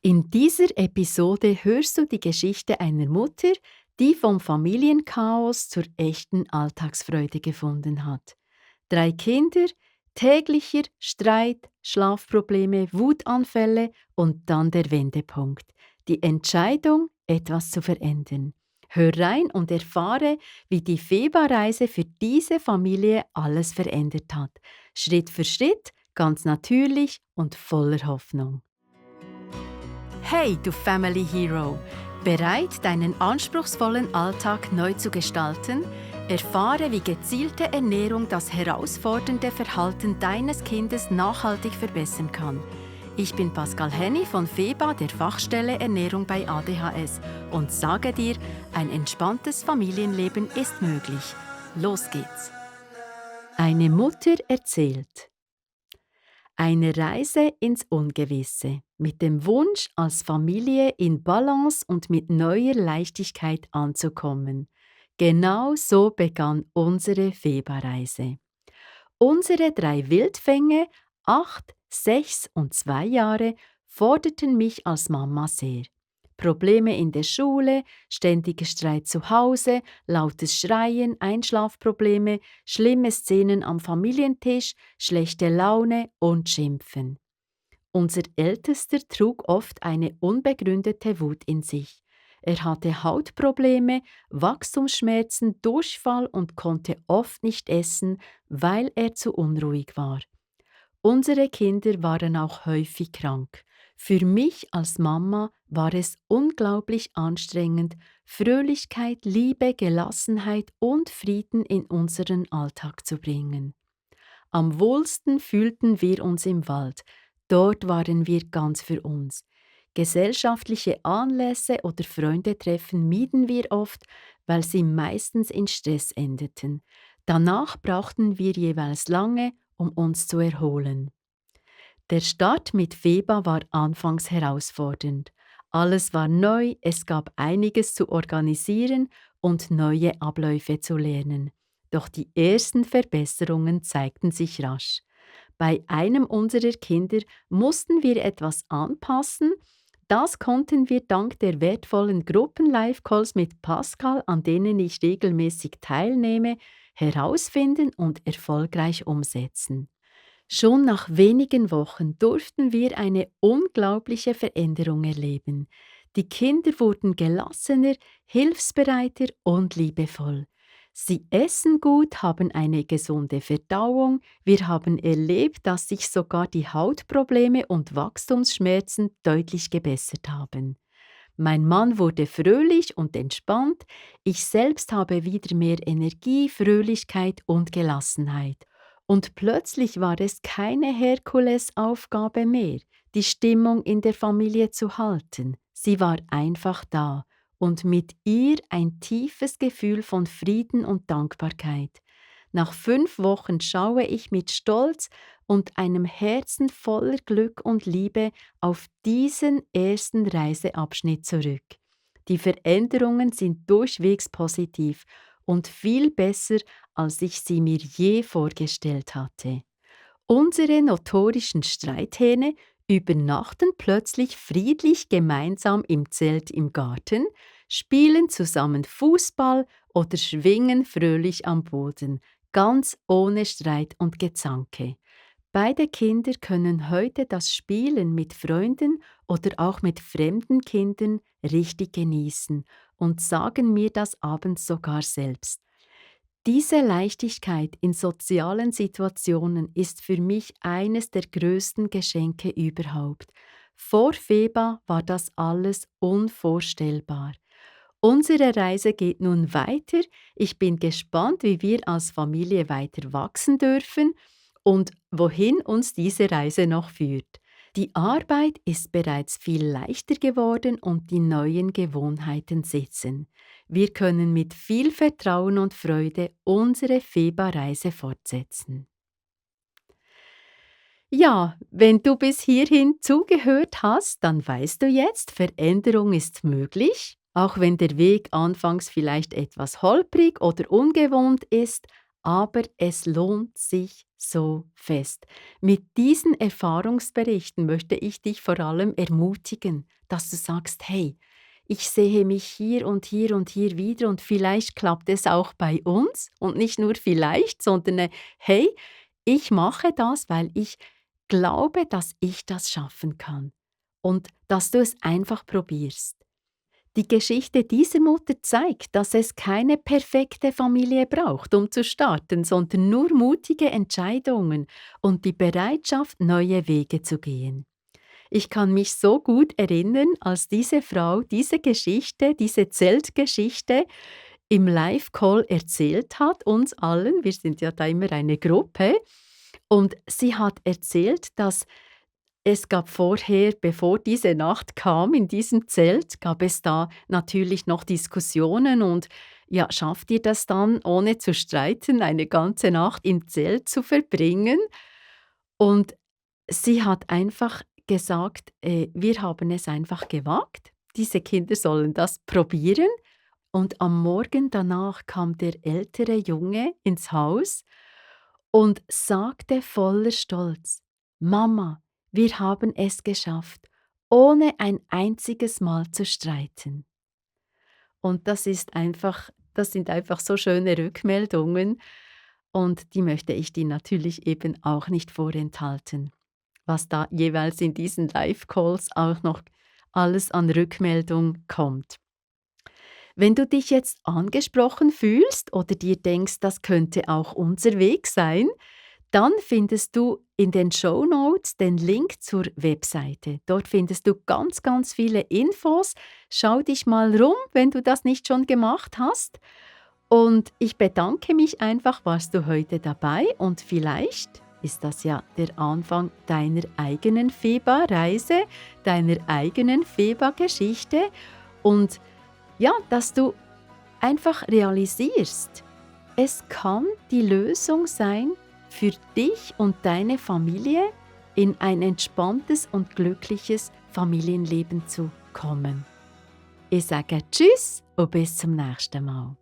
In dieser Episode hörst du die Geschichte einer Mutter, die vom Familienchaos zur echten Alltagsfreude gefunden hat. 3 Kinder, täglicher Streit, Schlafprobleme, Wutanfälle und dann der Wendepunkt. Die Entscheidung, etwas zu verändern. Hör rein und erfahre, wie die Feba-Reise für diese Familie alles verändert hat. Schritt für Schritt, ganz natürlich und voller Hoffnung. Hey, du Family Hero! Bereit, deinen anspruchsvollen Alltag neu zu gestalten? Erfahre, wie gezielte Ernährung das herausfordernde Verhalten deines Kindes nachhaltig verbessern kann. Ich bin Pascal Henny von FEBA, der Fachstelle Ernährung bei ADHS, und sage dir, ein entspanntes Familienleben ist möglich. Los geht's! Eine Mutter erzählt. Eine Reise ins Ungewisse, mit dem Wunsch, als Familie in Balance und mit neuer Leichtigkeit anzukommen. Genau so begann unsere Feba-Reise. Unsere 3 Wildfänge, 8, 6 und 2 Jahre, forderten mich als Mama sehr. Probleme in der Schule, ständiger Streit zu Hause, lautes Schreien, Einschlafprobleme, schlimme Szenen am Familientisch, schlechte Laune und Schimpfen. Unser Ältester trug oft eine unbegründete Wut in sich. Er hatte Hautprobleme, Wachstumsschmerzen, Durchfall und konnte oft nicht essen, weil er zu unruhig war. Unsere Kinder waren auch häufig krank. Für mich als Mama war es unglaublich anstrengend, Fröhlichkeit, Liebe, Gelassenheit und Frieden in unseren Alltag zu bringen. Am wohlsten fühlten wir uns im Wald. Dort waren wir ganz für uns. Gesellschaftliche Anlässe oder Freundetreffen mieden wir oft, weil sie meistens in Stress endeten. Danach brauchten wir jeweils lange, um uns zu erholen. Der Start mit Feba war anfangs herausfordernd. Alles war neu, es gab einiges zu organisieren und neue Abläufe zu lernen. Doch die ersten Verbesserungen zeigten sich rasch. Bei einem unserer Kinder mussten wir etwas anpassen. Das konnten wir dank der wertvollen Gruppen-Live-Calls mit Pascal, an denen ich regelmäßig teilnehme, herausfinden und erfolgreich umsetzen. Schon nach wenigen Wochen durften wir eine unglaubliche Veränderung erleben. Die Kinder wurden gelassener, hilfsbereiter und liebevoll. Sie essen gut, haben eine gesunde Verdauung. Wir haben erlebt, dass sich sogar die Hautprobleme und Wachstumsschmerzen deutlich gebessert haben. Mein Mann wurde fröhlich und entspannt. Ich selbst habe wieder mehr Energie, Fröhlichkeit und Gelassenheit. Und plötzlich war es keine Herkulesaufgabe mehr, die Stimmung in der Familie zu halten. Sie war einfach da und mit ihr ein tiefes Gefühl von Frieden und Dankbarkeit. Nach 5 Wochen schaue ich mit Stolz und einem Herzen voller Glück und Liebe auf diesen ersten Reiseabschnitt zurück. Die Veränderungen sind durchwegs positiv und viel besser, als ich sie mir je vorgestellt hatte. Unsere notorischen Streithähne übernachten plötzlich friedlich gemeinsam im Zelt im Garten, spielen zusammen Fußball oder schwingen fröhlich am Boden, ganz ohne Streit und Gezanke. Beide Kinder können heute das Spielen mit Freunden oder auch mit fremden Kindern richtig genießen und sagen mir das abends sogar selbst. Diese Leichtigkeit in sozialen Situationen ist für mich eines der größten Geschenke überhaupt. Vor Feba war das alles unvorstellbar. Unsere Reise geht nun weiter. Ich bin gespannt, wie wir als Familie weiter wachsen dürfen und wohin uns diese Reise noch führt. Die Arbeit ist bereits viel leichter geworden und die neuen Gewohnheiten sitzen. Wir können mit viel Vertrauen und Freude unsere Feba-Reise fortsetzen. Ja, wenn du bis hierhin zugehört hast, dann weißt du jetzt, Veränderung ist möglich, auch wenn der Weg anfangs vielleicht etwas holprig oder ungewohnt ist, aber es lohnt sich so fest. Mit diesen Erfahrungsberichten möchte ich dich vor allem ermutigen, dass du sagst: „Hey, ich sehe mich hier und hier und hier wieder und vielleicht klappt es auch bei uns.“ Und nicht nur vielleicht, sondern „Hey, ich mache das, weil ich glaube, dass ich das schaffen kann.“ Und dass du es einfach probierst. Die Geschichte dieser Mutter zeigt, dass es keine perfekte Familie braucht, um zu starten, sondern nur mutige Entscheidungen und die Bereitschaft, neue Wege zu gehen. Ich kann mich so gut erinnern, als diese Frau diese Geschichte, diese Zeltgeschichte im Live-Call erzählt hat, uns allen. Wir sind ja da immer eine Gruppe. Und sie hat erzählt, dass es gab vorher, bevor diese Nacht kam in diesem Zelt, gab es da natürlich noch Diskussionen und ja, schafft ihr das dann, ohne zu streiten, eine ganze Nacht im Zelt zu verbringen? Und sie hat einfach gesagt: Wir haben es einfach gewagt. Diese Kinder sollen das probieren.“ Und am Morgen danach kam der ältere Junge ins Haus und sagte voller Stolz: „Mama, wir haben es geschafft, ohne ein einziges Mal zu streiten.“ Und das sind einfach so schöne Rückmeldungen und die möchte ich dir natürlich eben auch nicht vorenthalten, was da jeweils in diesen Live-Calls auch noch alles an Rückmeldung kommt. Wenn du dich jetzt angesprochen fühlst oder dir denkst, das könnte auch unser Weg sein, dann findest du in den Shownotes den Link zur Webseite. Dort findest du ganz, ganz viele Infos. Schau dich mal rum, wenn du das nicht schon gemacht hast. Und ich bedanke mich einfach, warst du heute dabei und vielleicht ist das ja der Anfang deiner eigenen FEBA-Reise, deiner eigenen FEBA-Geschichte und ja, dass du einfach realisierst, es kann die Lösung sein, für dich und deine Familie in ein entspanntes und glückliches Familienleben zu kommen. Ich sage Tschüss und bis zum nächsten Mal.